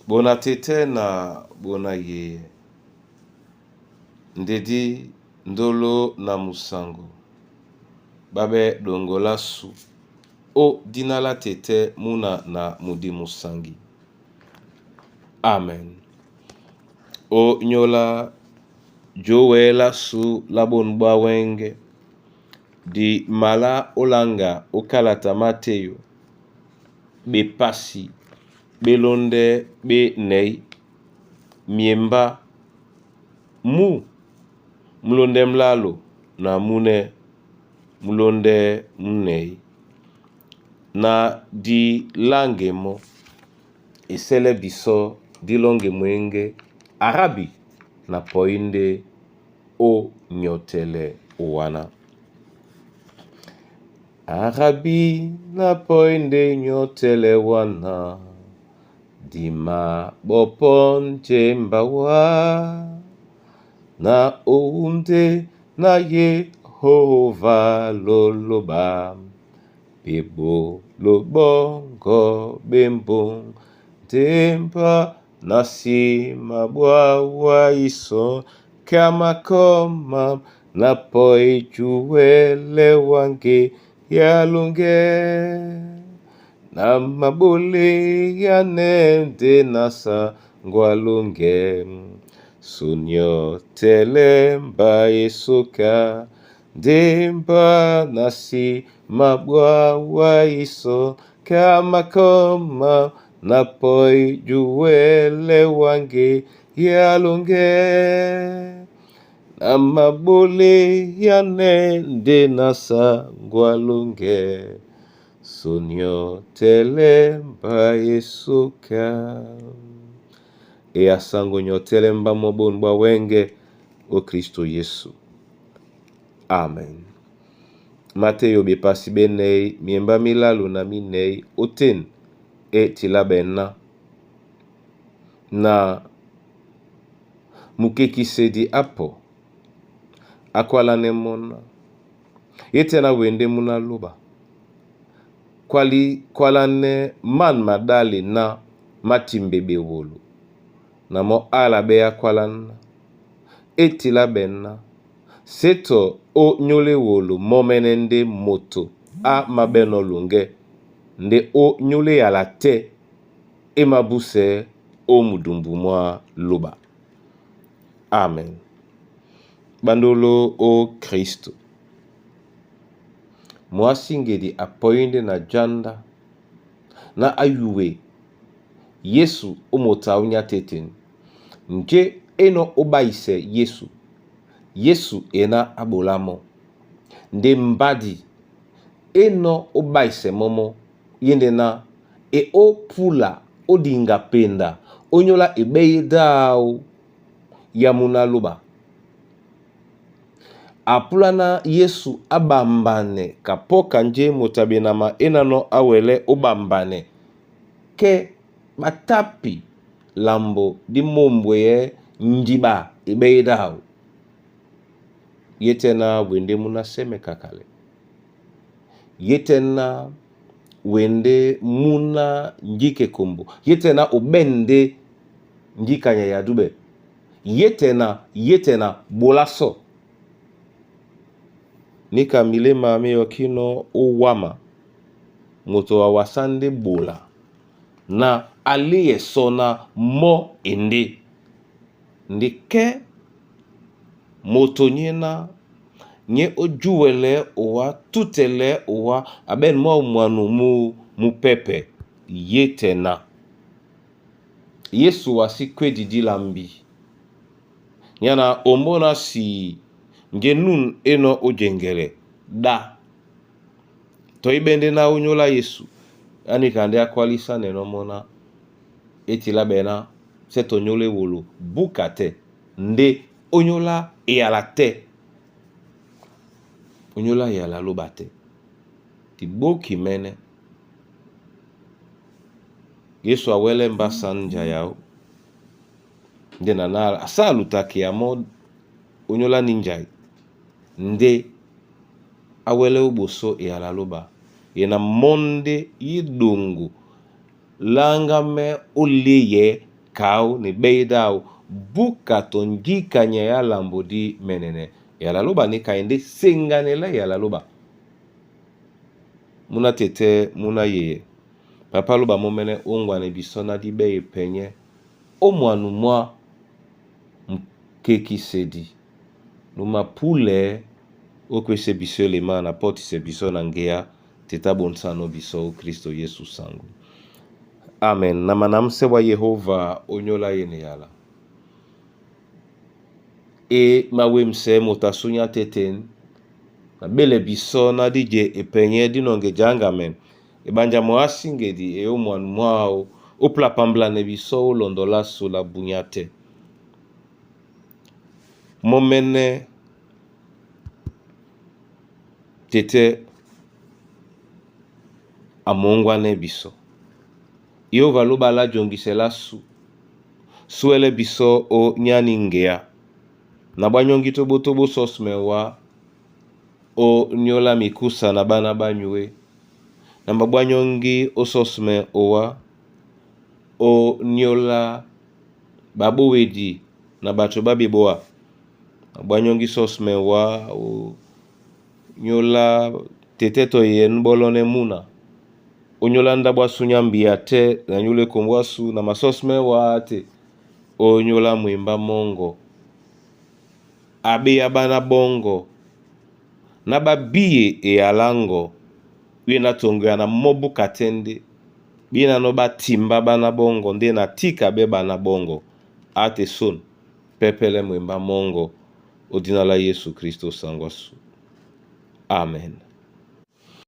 Bona tɛ́tɛ́ na bona yeye ndedi ndolo na musango babe dongola su o dina la tɛtɛ muna na mudi musangi. Amen. O nyola jowela su la bonu bwa wenge di mala olanga okalata Mateyo bepasi belonde be nei miemba mu mulonde mlalo na mune mulonde munei na di lange mo esele biso dilonge mwenge Arabi na poinde o nyotele wana. Arabi na poinde nyotele wana dima boponje mbawa na ounde na Yehova loloba bebo lobongo bembo ndemba na nsima bwa waiso kamakoma na poi juwele wange yalunge na mabole ya nende nasa ngwalunge sunyo telemba esoka ndemba na nsima bwa waiso kamakoma na poi juwele wange yalunge na mabole ya nende nasa ngwalunge sonio telemba esoka e asango nyotelemba mobonu bwa wenge o Kristo Yesu. Amen. Mateyo bepasi benei miemba milalu na minei oten e tila bena na mukekisedi apo akwala ne mona ye tena wende muna loba kwali kwala ne man madali na matimbe bewolo na mo ala be akwala na etila bena seto o nyole wolo momene nde moto a mabeno lunge nde o nyole yala te emabuse o mudumbu mwa loba. Amen. Bandolo o Kristo. Mwasingedi apoinde na janda na ayuwe Yesu omotaunya teten. Nje eno obaise Yesu. Yesu ena abolamo. Nde mbadi eno obaise momo yende na e opula odinga penda onyola ebeye dao ya muna loba. Apula na Yesu abambane kapoka nje motabenama enano awele obambane ke batapi lambo di mombwe ye njiba ebeye dao. Ye tena wende muna seme kakale. Ye tena wende muna njike kombo. Ye tena obende njikanya ya dube. Ye tena ye tena bolaso. Nika milema meyokino owama moto wa wasande bola na aleye sona mo ende ndike moto nyena nye ojuwele owa tutele owa aben mwa mwanu mu mupepe ye tena Yesu wasi kwedidi lambi nyana ombona si nge nun eno ojengele da toibende na onyola Yesu ani kande akwalisa neno mona etila bena se tonyole wolo buka te nde onyola eyala te onyola eyala loba te tiboki mene Yesu awele mbasa nja yao nde nana asa alutaki ya mo onyola ninjai nde awele oboso eyala loba ye na monde ye dongo langame oleye Kao ne beidao buka to ngikanya ya lambo di menene yala loba ne kaende senganela yala loba muna tete muna yeye papa loba momene ongwane biso na di be epenye o mwanu mwa mkekisedi numa pule okwese biso elema na potise biso na ngea teta bonsano biso o Kristo Yesu sango. Amen. Na manamse wa Yehova onyola yene yala. E mawemse motasunya teten na bele biso na dije epenye dinonge jangamen ebanja moasingedi e o mwanu mwao oplapambla ne biso olondola sula bunyate. Momene tete amongwane biso. Yehova loba la jongisela su. Suele biso o nyani ngea. Na bwanyongi tobo sosmewa o nyola mikusa na bana banyue. Na babwanyongi o sosme owa o nyola babowedi na bato babiboa. Na bwanyongi sosme wa o nyola tete to ye nbolone muna. Onyola ndabwa sunya mbia te na nyule kombwasu na masosme wa te onyola mwimba mongo. Abe bana bongo na babiye eyalango ye na tongo ya na mobu katende bina no batimba bana bongo nde na tika be bana bongo ate son pepele mwimba mongo odina la Yesu Kristo sangwasu. Amen.